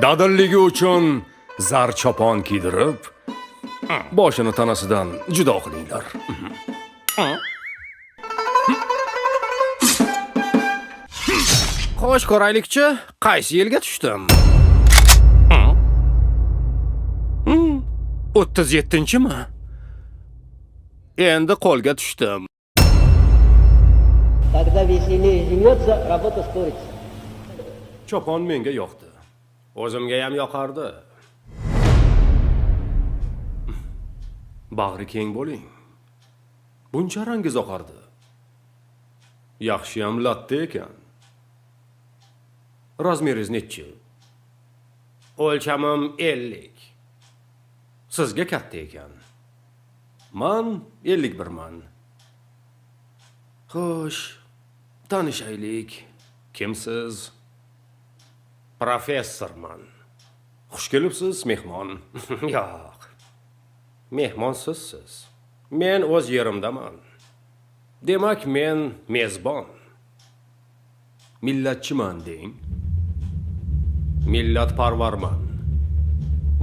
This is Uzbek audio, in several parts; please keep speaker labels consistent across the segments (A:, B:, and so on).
A: Dadilligi uchun zar chopon kiydirib, boshini tanasidan judo qilinglar.
B: Xo'sh, ko'raylikchi, qaysi yilga tushdim? 37-mi? Endi qo'lga tushdim.
C: Когда веселее живется, работа скорится.
A: Chopon menga yoqdi.
B: O'zimga ham yoqardi.
A: Bag'ri keng bo'ling. Buncha rangiz oqardi. Yaxshiyam latta ekan. Razmeringiz nechi?
B: O'lchamim 50.
A: Sizga katta ekan. Man 51man. Xo'sh, tanishaylik. Kimsiz?
B: Professorman.
A: Xush kelibsiz, mehmon.
B: Yo'q. Mehmon sizsiz. Men o'z yerimdaman. Demak, men mezbon.
A: Millatchiman deng.
B: Millatparvarman.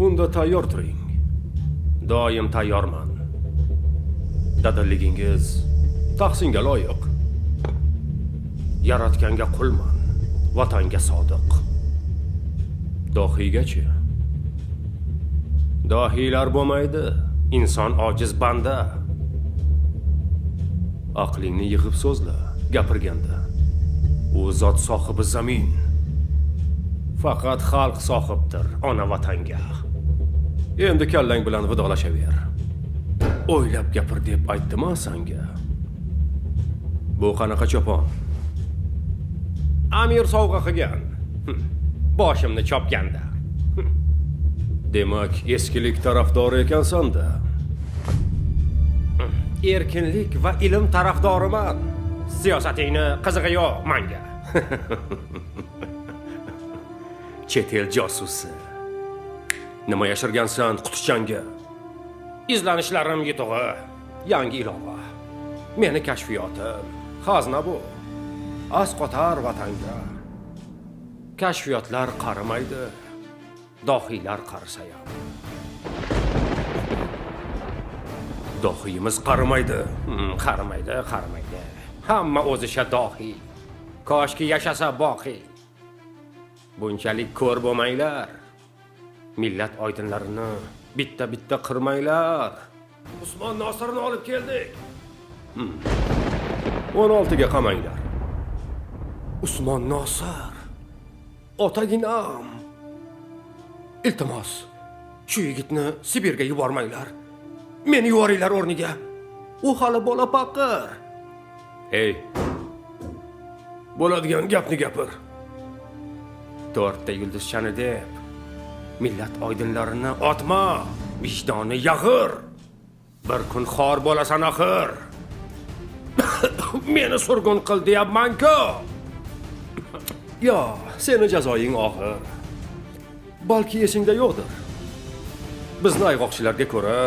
A: Unda tayyor turing.
B: Doim tayyorman.
A: Dadilligingiz tahsinga loyiq.
B: Yaratganga qulman, vatanga sodiq.
A: Dohiygachi?
B: Dohiylar bo'lmaydi. Inson ojiz banda.
A: Aqlingni yig'ib so'zla gapirganda. U zot sohibi zamin.
B: Faqat xalq sohibdir ona vatanga.
A: Endi kallang bilan vidolashaver. O'ylab gapir deb aytdim-a sanga. Bu qanaqa chopon?
B: Amir sovg'a qilgan. Boshimni chopganda.
A: Demak, eskilik tarafdori ekansan-da.
B: Erkinlik va ilm tarafdoriman. Siyosatingni qizig'i yo'q menga.
A: Chet el josusi. Nima yashirgansan qutichanga?
B: Izlanishlarim yutug'i, yangi ilova. Meni kashfiyotim, xazna bu. Asqotar vatanga. Kashfiyotlar qarimaydi, dohiylar qarisa ham.
A: Dohiyimiz qarimaydi.
B: Qarimaydi, qarimaydi. Hamma o'zicha dohiy. Koshki yashasa boqiy. Bunchalik ko'r bo'lmanglar. Millat oydinlarini bitta-bitta qirmanglar. Usmon Nosirni olib keldik.
A: 16 ga qamanglar.
B: Usmon Nosir. Otaginam. Iltimos, shu yigitni Sibirga yubormanglar. Meni yuboringlar o'rniga. U hali bola paqir.
A: Ey. Bo'ladigan gapni gapir.
B: To'rtta yulduzchani deb millat oydinlarini otma, vijdoni yag'ir. Bir kun xor bo'lasan axir. Meni surgun qil deyapman-ku.
A: Yo, seni jazoying og'ir. Balki esingda yo'qdir. Bizni ayg'oqchilarga ko'ra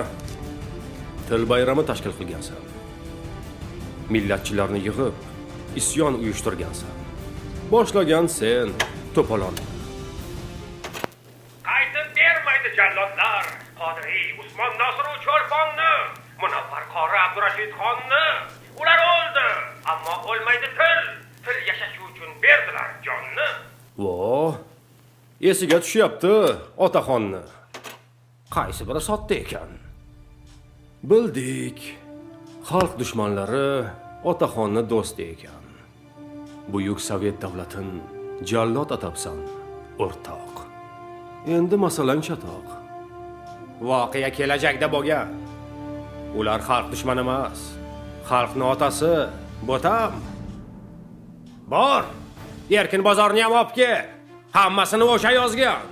A: til bayrami tashkil qilgansan. Millatchilarni yig'ib, isyon uyushtirgansan. Boshlagan sen to'polon.
B: Qaytib bermaydi jallodlar Qodiriy, Usmon Nosiru Cho'lponni, Munavvar qori Abdurashid xonni. Ular o'ldi, ammo o'lmaydi til. Til yashashi uchun berdilar jonni.
A: Vo, esiga tushyapti otaxonni.
B: Qaysi biri sotdi ekan?
A: Bildik. Xalq dushmanlari otaxonni do'sti ekan. Buyuk Sovet davlatin jallod atabsan, o'rtoq. Endi masalang chatoq.
B: Voqea kelajakda bo'lgan. Ular xalq dushmani emas. Xalqni otasi, bo'tam. Bor. Erkin bozorni ham olib kel. Hammasini o'sha yozgan.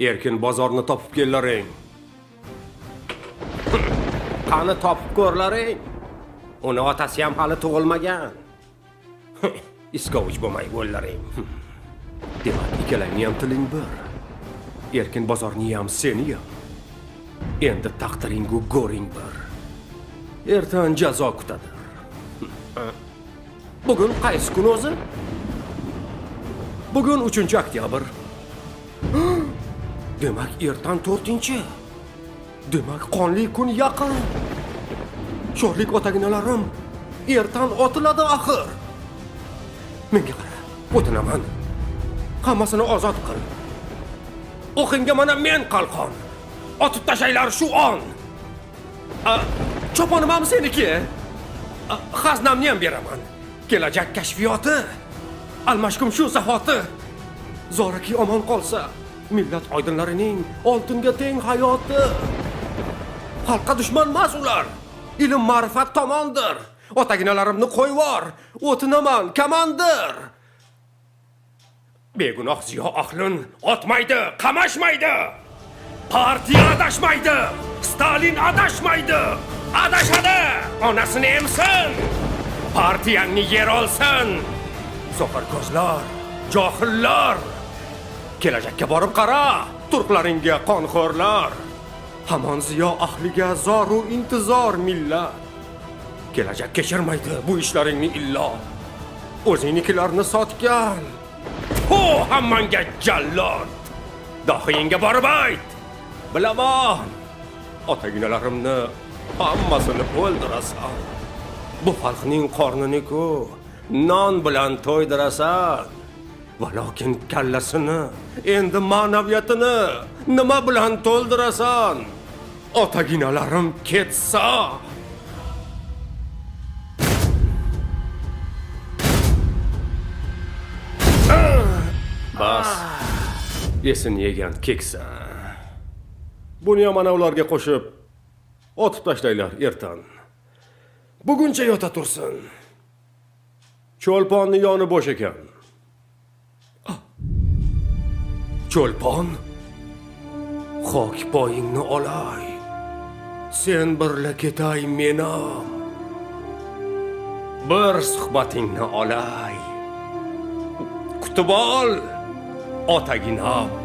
A: Erkin bozorni topib kellaring.
B: Qani topib ko'rlaring. Uni otasi ham hali tug'ilmagan. Iskovich bo'lmay o'llaring.
A: Demak, ikkalangni ham tiling bir. Erkin bozorni ham seni ham. Endi taqdiringu go'ring bir. Ertan jazo kutadir.
B: Bugun qaysi kun o'zi?
A: Bugun 3 oktyabr. Demak, ertan 4. Demak, qonli kun yaqin. Sho'rlik otaginalarim ertan otiladi axir. Menga qara, o'tinaman. Hammasini ozod qil. O'qingga mana men qalqon. Otib tashlaylar shu on. Choponim ham seniki. Xaznamni ham beraman. Kelajak kashfiyoti. Almashkum shu zahoti. Zoraki omon qolsa, millat oydinlarining oltinga teng hayoti. Xalqqa dushman emas ular. Ilm ma'rifat tomondir. Otaginalarimni qo'yvor. O'tinaman, kamandir. Begunoh ziyo ahlin otmaydi, qamashmaydi. Partiya adashmaydi. Stalin adashmaydi. Adashadi. Onasini emsin. Partiyangni yer olsin. So'qir ko'zlar, johillar. Kelajakka borib qara, turqlaringga qonxo'rlar. Hamon ziyo ahliga zoru intizor millat. Kelajak kechirmaydi bu ishlaringni illo. O'zingnikilarni sotgan. Hu hammangga jallod. Dohiyingga borib ayt. Bilaman. Otaginalarimni hammasini o'ldirasan. Bu xalqning qornini-ku non bilan to'ydirasan. Valokin kallasini, endi ma'naviyatini nima bilan to'ldirasan? Otaginalarim ketsa. Bas. Esini yegan keksa. Buni ham ana ularga qo'shib otib tashlanglar ertan. Buguncha yota tursin. Cho'lponni yoni bo'sh ekan. Ah. Cho'lpon, xok poyingni olay. Sen birla ketay menam. Bir suhbatingni olay. Kutib ol, otaginam.